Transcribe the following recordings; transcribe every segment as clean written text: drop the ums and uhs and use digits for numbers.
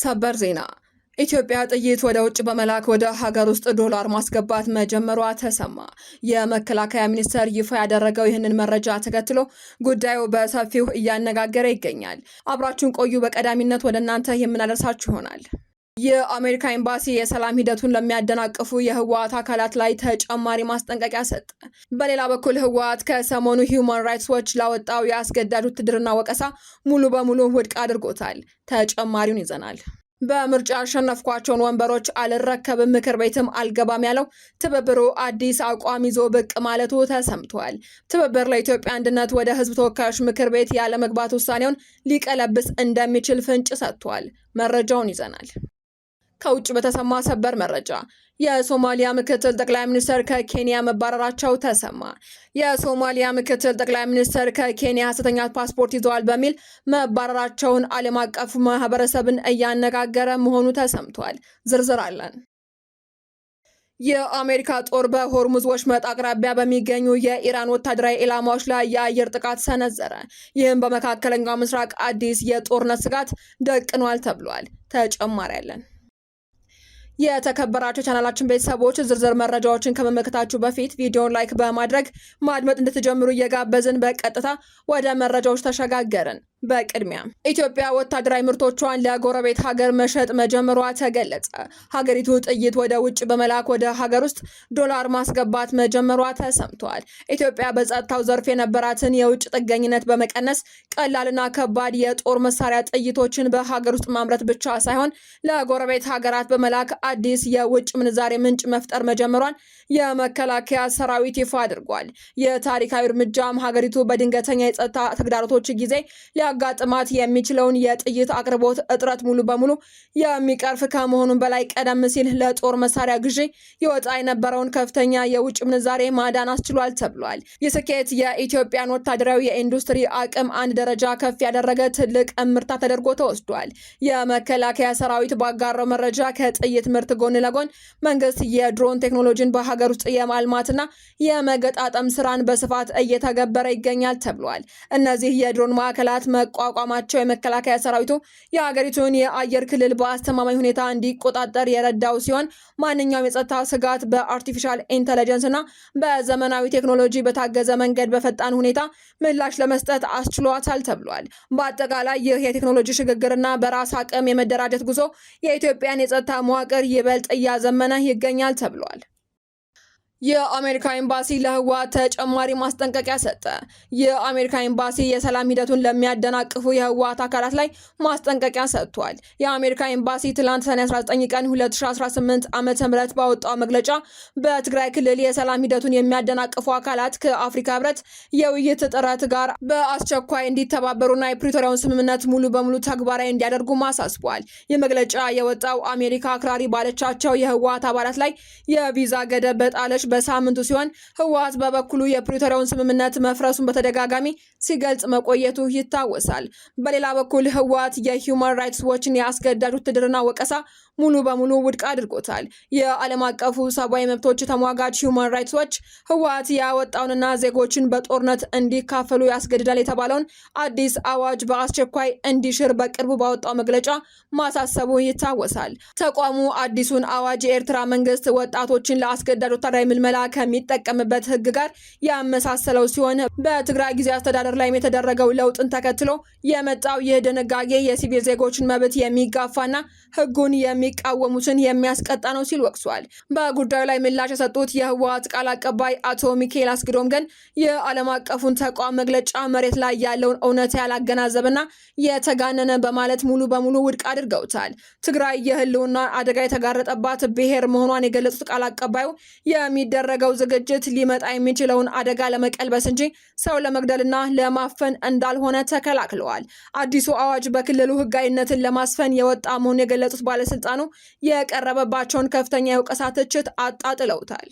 ሰበር ዜና፣ ኢትዮጵያ ጥይት ወደ ውጭ በመላክ ወደ ሀገር ውስጥ ዶላር ማስገባት መጀመሯ ተሰማ። የመከላከያ ሚኒስቴር ይፋ ያደረገው ይህንን መረጃ ተከትሎ ጉዳዩ በሰፊው እያነጋገረ ይገኛል። አብራችሁን ቆዩ። በቀዳሚነት ወደ እናንተ የምናደርሳችሁ ይሆናል። የአሜሪካ ኤምባሲ የሰላም ሂደቱን ለሚያደናቅፉ የህወሓት አካላት ላይ ተጨማሪ ማስጠንቀቂያ ሰጠ። በሌላ በኩል ህወሓት ከሰሞኑ ሂውማን ራይትስ ዎች ላወጣው የአስገዳጅ ውትድርና ወቀሳ ሙሉ በሙሉ ውድቅ አድርጎታል። ተጨማሪውን ይዘናል። በምርጫ ያሸነፍኳቸውን ወንበሮች አልረከብም፣ ምክር ቤትም አልገባም ያለው ትብብሩ አዲስ አቋም ይዞ ብቅ ማለቱ ተሰምቷል። ትብብር ለኢትዮጵያ አንድነት ወደ ህዝብ ተወካዮች ምክር ቤት ያለመግባት ውሳኔውን ሊቀለብስ እንደሚችል ፍንጭ ሰጥቷል። መረጃውን ይዘናል። ከውጭ በተሰማ ሰበር መረጃ የሶማሊያ ምክትል ጠቅላይ ሚኒስትር ከኬንያ መባረራቸው ተሰማ። የሶማሊያ ምክትል ጠቅላይ ሚኒስትር ከኬንያ ሐሰተኛ ፓስፖርት ይዘዋል በሚል መባረራቸውን ዓለም አቀፉ ማህበረሰብን እያነጋገረ መሆኑ ተሰምቷል። ዝርዝር አለን። የአሜሪካ ጦር በሆርሙዝ ወሽመጥ አቅራቢያ በሚገኙ የኢራን ወታደራዊ ኢላማዎች ላይ የአየር ጥቃት ሰነዘረ። ይህም በመካከለኛው ምስራቅ አዲስ የጦርነት ስጋት ደቅኗል ተብሏል። ተጨማሪ አለን። የተከበራችሁ ቻናላችን ቤተሰቦች፣ ዝርዝር መረጃዎችን ከመመልከታችሁ በፊት ቪዲዮን like በማድረግ ማድመጥ እንድትጀምሩ እየጋበዝን በቀጥታ ወደ መረጃዎች ተሸጋገርን። በቅድሚያ ኢትዮጵያ ወታደራዊ ምርቶቿን ለጎረቤት ሀገር መሸጥ መጀመሯ ተገለጸ። ሀገሪቱ ጥይት ወደ ውጭ በመላክ ወደ ሀገር ውስጥ ዶላር ማስገባት መጀመሯ ተሰምቷል። ኢትዮጵያ በጸጥታው ዘርፍ የነበራትን የውጭ ጥገኝነት በመቀነስ ቀላልና ከባድ የጦር መሳሪያ ጥይቶችን በሀገር ውስጥ ማምረት ብቻ ሳይሆን ለጎረቤት ሀገራት በመላክ አዲስ የውጭ ምንዛሬ ምንጭ መፍጠር መጀመሯን የመከላከያ ሰራዊት ይፋ አድርጓል። የታሪካዊ እርምጃም ሀገሪቱ በድንገተኛ የጸጥታ ተግዳሮቶች ጊዜ ሊያጋጥማት የሚችለውን የጥይት አቅርቦት እጥረት ሙሉ በሙሉ የሚቀርፍ ከመሆኑም በላይ ቀደም ሲል ለጦር መሳሪያ ግዢ ይወጣ የነበረውን ከፍተኛ የውጭ ምንዛሬ ማዳን አስችሏል ተብሏል። ይህ ስኬት የኢትዮጵያን ወታደራዊ የኢንዱስትሪ አቅም አንድ ደረጃ ከፍ ያደረገ ትልቅ እምርታ ተደርጎ ተወስዷል። የመከላከያ ሰራዊት ባጋራው መረጃ ከጥይት ምርት ጎን ለጎን መንግስት የድሮን ቴክኖሎጂን በሀገር ውስጥ የማልማትና የመገጣጠም ስራን በስፋት እየተገበረ ይገኛል ተብሏል። እነዚህ የድሮን ማዕከላት መቋቋማቸው የመከላከያ ሰራዊቱ የሀገሪቱን የአየር ክልል በአስተማማኝ ሁኔታ እንዲቆጣጠር የረዳው ሲሆን፣ ማንኛውም የጸጥታ ስጋት በ artificial intelligence እና በዘመናዊ ቴክኖሎጂ በታገዘ መንገድ በፈጣን ሁኔታ ምላሽ ለመስጠት አስችሏታል ተብሏል። በአጠቃላይ ይህ የቴክኖሎጂ ሽግግርና በራስ አቅም የመደራጀት ጉዞ የኢትዮጵያን የጸጥታ መዋቅር ይበልጥ እያዘመነ ይገኛል ተብሏል። የአሜሪካ ኤምባሲ ለህወሓት ተጨማሪ ማስጠንቀቂያ ሰጠ። የአሜሪካ ኤምባሲ የሰላም ሂደቱን ለሚያደናቅፉ የህወሓት አካላት ላይ ማስጠንቀቂያ ሰጥቷል። የአሜሪካ ኤምባሲ ትላንት ሰኔ 19 ቀን 2018 ዓ.ም ባወጣው መግለጫ በትግራይ ክልል የሰላም ሂደቱን የሚያደናቅፉ አካላት ከአፍሪካ ህብረት የውይይት ጥረት ጋር በአስቸኳይ እንዲተባበሩና የፕሪቶሪያውን ስምምነት ሙሉ በሙሉ ተግባራዊ እንዲያደርጉ አሳስቧል። ይህ መግለጫ የወጣው አሜሪካ አክራሪ ባለቻቸው የህወሓት አባላት ላይ የቪዛ ገደብ በጣለች በሳምንቱ ሲሆን፣ ህወሓት በበኩሉ የፕሪቶሪያውን ስምምነት መፍረሱን በተደጋጋሚ ሲገልጽ መቆየቱ ይታወሳል። በሌላ በኩል ህወሓት የሂውማን ራይትስ ዎችን የአስገዳጅ ውትድርና ወቀሳ ሙሉ በሙሉ ውድቅ አድርጎታል። የዓለም አቀፉ ሰብአዊ መብቶች ተሟጋች ሂውማን ራይትስ ዎች ህወሓት ያወጣውንና ዜጎችን በጦርነት እንዲካፈሉ ያስገድዳል የተባለውን አዲስ አዋጅ በአስቸኳይ እንዲሽር በቅርቡ ባወጣው መግለጫ ማሳሰቡ ይታወሳል። ተቋሙ አዲሱን አዋጅ የኤርትራ መንግስት ወጣቶችን ለአስገዳጅ ወታደራዊ ምልመላ ከሚጠቀምበት ህግ ጋር ያመሳሰለው ሲሆን፣ በትግራይ ጊዜያዊ አስተዳደር ላይም የተደረገው ለውጥን ተከትሎ የመጣው ይህ ድንጋጌ የሲቪል ዜጎችን መብት የሚጋፋና ህጉን የሚቃወሙትን የሚያስቀጣ ነው ሲል ወቅሷል። በጉዳዩ ላይ ምላሽ የሰጡት የህወሓት ቃል አቀባይ አቶ ሚካኤል አስግዶም ግን የዓለም አቀፉን ተቋም መግለጫ መሬት ላይ ያለውን እውነት ያላገናዘበና የተጋነነ በማለት ሙሉ በሙሉ ውድቅ አድርገውታል። ትግራይ የህልውና አደጋ የተጋረጠባት ብሔር መሆኗን የገለጹት ቃል አቀባዩ የሚደረገው ዝግጅት ሊመጣ የሚችለውን አደጋ ለመቀልበስ እንጂ ሰው ለመግደልና ለማፈን እንዳልሆነ ተከላክለዋል። አዲሱ አዋጅ በክልሉ ህጋዊነትን ለማስፈን የወጣ መሆኑን የገለጹት ባለስልጣኑ የቀረበባቸውን ከፍተኛ የወቀሳ ትችት አጣጥለውታል።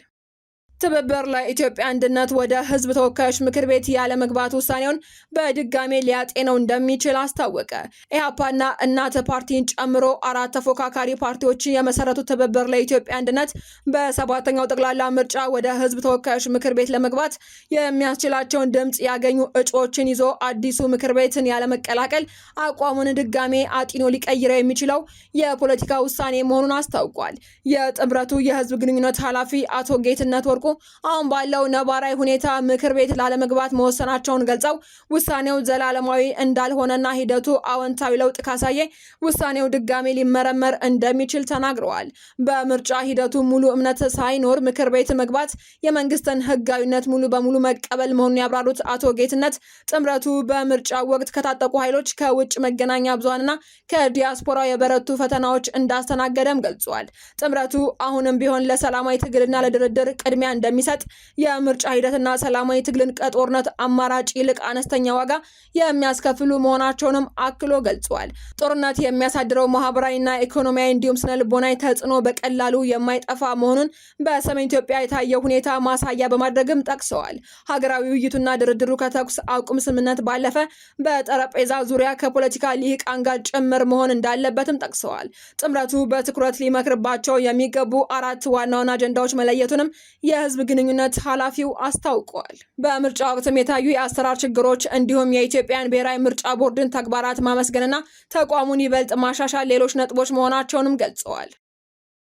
ትብብር ለኢትዮጵያ አንድነት ወደ ህዝብ ተወካዮች ምክር ቤት ያለመግባት ውሳኔውን በድጋሜ ሊያጤነው እንደሚችል አስታወቀ። ኢህአፓና እናት ፓርቲን ጨምሮ አራት ተፎካካሪ ፓርቲዎችን የመሰረቱት ትብብር ለኢትዮጵያ አንድነት በሰባተኛው ጠቅላላ ምርጫ ወደ ህዝብ ተወካዮች ምክር ቤት ለመግባት የሚያስችላቸውን ድምፅ ያገኙ እጩዎችን ይዞ አዲሱ ምክር ቤትን ያለመቀላቀል አቋሙን ድጋሜ አጢኖ ሊቀይረው የሚችለው የፖለቲካ ውሳኔ መሆኑን አስታውቋል። የጥምረቱ የህዝብ ግንኙነት ኃላፊ አቶ ጌትነት ወርቁ አሁን ባለው ነባራዊ ሁኔታ ምክር ቤት ላለመግባት መወሰናቸውን ገልጸው ውሳኔው ዘላለማዊ እንዳልሆነና ሂደቱ አዎንታዊ ለውጥ ካሳየ ውሳኔው ድጋሜ ሊመረመር እንደሚችል ተናግረዋል። በምርጫ ሂደቱ ሙሉ እምነት ሳይኖር ምክር ቤት መግባት የመንግስትን ህጋዊነት ሙሉ በሙሉ መቀበል መሆኑን ያብራሩት አቶ ጌትነት ጥምረቱ በምርጫ ወቅት ከታጠቁ ኃይሎች፣ ከውጭ መገናኛ ብዙሃንና ከዲያስፖራ የበረቱ ፈተናዎች እንዳስተናገደም ገልጿል። ጥምረቱ አሁንም ቢሆን ለሰላማዊ ትግልና ለድርድር ቅድሚያ እንደሚሰጥ፣ የምርጫ ሂደትና ሰላማዊ ትግልን ከጦርነት አማራጭ ይልቅ አነስተኛ ዋጋ የሚያስከፍሉ መሆናቸውንም አክሎ ገልጿል። ጦርነት የሚያሳድረው ማህበራዊና ኢኮኖሚያዊ እንዲሁም ስነ ልቦናዊ ተጽዕኖ በቀላሉ የማይጠፋ መሆኑን በሰሜን ኢትዮጵያ የታየው ሁኔታ ማሳያ በማድረግም ጠቅሰዋል። ሀገራዊ ውይይቱና ድርድሩ ከተኩስ አቁም ስምምነት ባለፈ በጠረጴዛ ዙሪያ ከፖለቲካ ልሂቃን ጋር ጭምር መሆን እንዳለበትም ጠቅሰዋል። ጥምረቱ በትኩረት ሊመክርባቸው የሚገቡ አራት ዋና ዋና አጀንዳዎች መለየቱንም የህዝብ ግንኙነት ኃላፊው አስታውቋል። በምርጫ ወቅትም የታዩ የአሰራር ችግሮች እንዲሁም የኢትዮጵያን ብሔራዊ ምርጫ ቦርድን ተግባራት ማመስገንና ተቋሙን ይበልጥ ማሻሻል ሌሎች ነጥቦች መሆናቸውንም ገልጸዋል።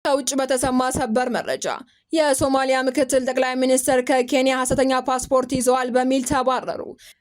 ከውጭ በተሰማ ሰበር መረጃ የሶማሊያ ምክትል ጠቅላይ ሚኒስትር ከኬንያ ሐሰተኛ ፓስፖርት ይዘዋል በሚል ተባረሩ።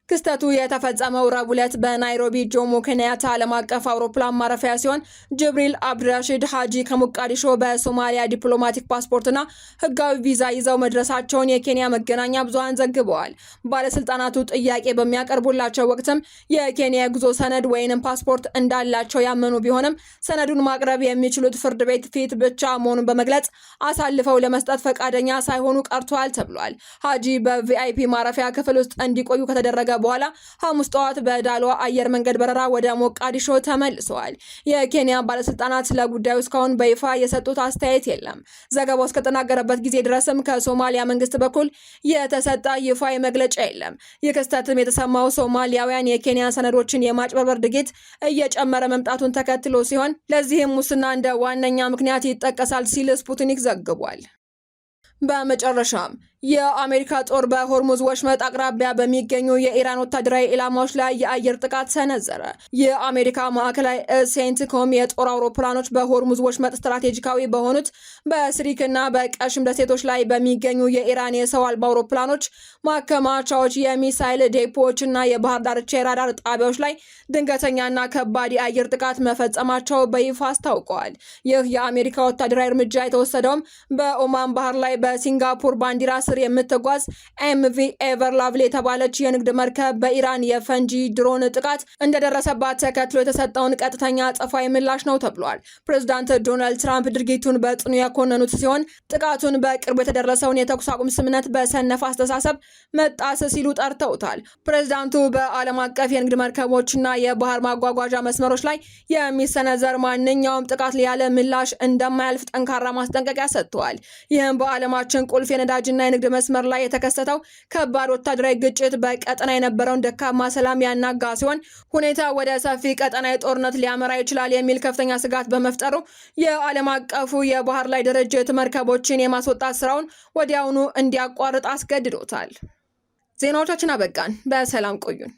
ክስተቱ የተፈጸመው ረቡዕ ዕለት በናይሮቢ ጆሞ ኬንያታ ዓለም አቀፍ አውሮፕላን ማረፊያ ሲሆን ጅብሪል አብድራሺድ ሃጂ ከሞቃዲሾ በሶማሊያ ዲፕሎማቲክ ፓስፖርትና ሕጋዊ ቪዛ ይዘው መድረሳቸውን የኬንያ መገናኛ ብዙሃን ዘግበዋል። ባለስልጣናቱ ጥያቄ በሚያቀርቡላቸው ወቅትም የኬንያ የጉዞ ሰነድ ወይንም ፓስፖርት እንዳላቸው ያመኑ ቢሆንም ሰነዱን ማቅረብ የሚችሉት ፍርድ ቤት ፊት ብቻ መሆኑን በመግለጽ አሳልፈው ለመስጠት ፈቃደኛ ሳይሆኑ ቀርተዋል ተብሏል። ሃጂ በ VIP ማረፊያ ክፍል ውስጥ እንዲቆዩ ከተደረገ በኋላ ሐሙስ ጠዋት በዳሎ አየር መንገድ በረራ ወደ ሞቃዲሾ ተመልሰዋል። የኬንያ ባለስልጣናት ስለጉዳዩ እስካሁን በይፋ የሰጡት አስተያየት የለም። ዘገባው እስከተናገረበት ጊዜ ድረስም ከሶማሊያ መንግስት በኩል የተሰጠ ይፋዊ መግለጫ የለም። ይህ ክስተትም የተሰማው ሶማሊያውያን የኬንያ ሰነዶችን የማጭበርበር ድርጊት እየጨመረ መምጣቱን ተከትሎ ሲሆን ለዚህም ሙስና እንደ ዋነኛ ምክንያት ይጠቀሳል ሲል ስፑትኒክ ዘግቧል። በመጨረሻም የአሜሪካ ጦር በሆርሙዝ ወሽመጥ አቅራቢያ በሚገኙ የኢራን ወታደራዊ ኢላማዎች ላይ የአየር ጥቃት ሰነዘረ። የአሜሪካ ማዕከላዊ እዝ ሴንትኮም የጦር አውሮፕላኖች በሆርሙዝ ወሽመጥ ስትራቴጂካዊ በሆኑት በስሪክ እና በቀሽም ደሴቶች ላይ በሚገኙ የኢራን የሰው አልባ አውሮፕላኖች ማከማቻዎች፣ የሚሳይል ዴፖዎች እና የባህር ዳርቻ የራዳር ጣቢያዎች ላይ ድንገተኛና ከባድ የአየር ጥቃት መፈጸማቸው በይፋ አስታውቀዋል። ይህ የአሜሪካ ወታደራዊ እርምጃ የተወሰደውም በኦማን ባህር ላይ በሲንጋፖር ባንዲራ ስር የምትጓዝ ኤምቪ ኤቨር ላቭሊ የተባለች የንግድ መርከብ በኢራን የፈንጂ ድሮን ጥቃት እንደደረሰባት ተከትሎ የተሰጠውን ቀጥተኛ አጸፋዊ ምላሽ ነው ተብሏል። ፕሬዚዳንት ዶናልድ ትራምፕ ድርጊቱን በጽኑ ያኮነኑት ሲሆን ጥቃቱን በቅርቡ የተደረሰውን የተኩስ አቁም ስምምነት በሰነፈ አስተሳሰብ መጣስ ሲሉ ጠርተውታል። ፕሬዚዳንቱ በዓለም አቀፍ የንግድ መርከቦችና የባህር ማጓጓዣ መስመሮች ላይ የሚሰነዘር ማንኛውም ጥቃት ያለ ምላሽ እንደማያልፍ ጠንካራ ማስጠንቀቂያ ሰጥተዋል። ይህም በዓለማችን ቁልፍ የነዳጅና የንግድ መስመር ላይ የተከሰተው ከባድ ወታደራዊ ግጭት በቀጠና የነበረውን ደካማ ሰላም ያናጋ ሲሆን ሁኔታ ወደ ሰፊ ቀጠናዊ ጦርነት ሊያመራ ይችላል የሚል ከፍተኛ ስጋት በመፍጠሩ የዓለም አቀፉ የባህር ላይ ድርጅት መርከቦችን የማስወጣት ስራውን ወዲያውኑ እንዲያቋርጥ አስገድዶታል። ዜናዎቻችን አበቃን። በሰላም ቆዩን።